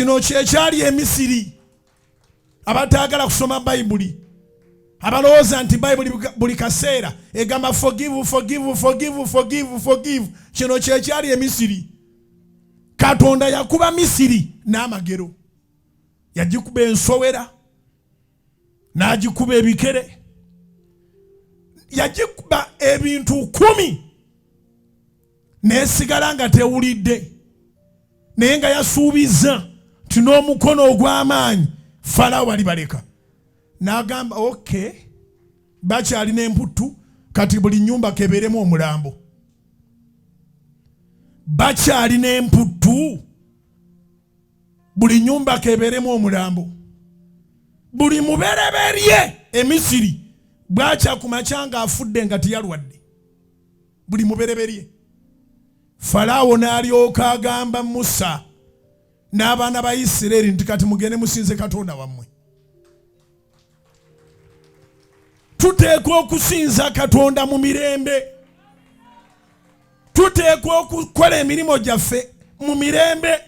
Kino kyekyali Emisiri. Abataagala kusoma Bayibuli, abalowooza nti Bayibuli buli kaseera egamba forgive, forgive, forgive, forgive, forgive. Kino kyekyali Emisiri. Katonda yakuba Misiri n'amagero, yagikuba ensowera, n'agikuba ebikere, yagikuba ebintu 10 n'esigala nga tewulidde, naye nga yasuubizza nti n'omukono ogw'amaanyi Falaawo alibaleka. N'agamba okay, bakyalina emputtu, kati buli nnyumba kebeeremu omulambo. Bakyalina emputtu, buli nnyumba kebeeremu omulambo. Buli mubereberye e Misiri bwakya ku makya ng'afudde nga teyalwadde, buli mubereberye. Falaawo n'alyoka agamba Musa n'abaana ba Isiraeri nti kati mugende musinze Katonda wammwe. Tuteekwa okusinza Katonda mu mirembe, tuteekwa okukola emirimu gyaffe mu mirembe.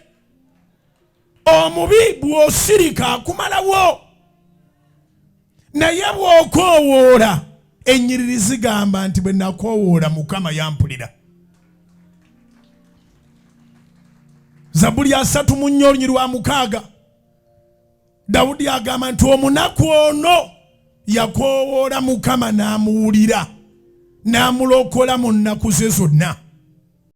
Omubi bw'osirika akumalawo, naye bw'okoowoola, ennyiriri zigamba nti bwe nakoowoola Mukama yampulira. Zabbuli 34 olunyiriri lwa 6, Dawudi agamba nti omunaku ono yakoowoola Mukama n'amuwulira, n'amulokola mu nnaku ze zonna.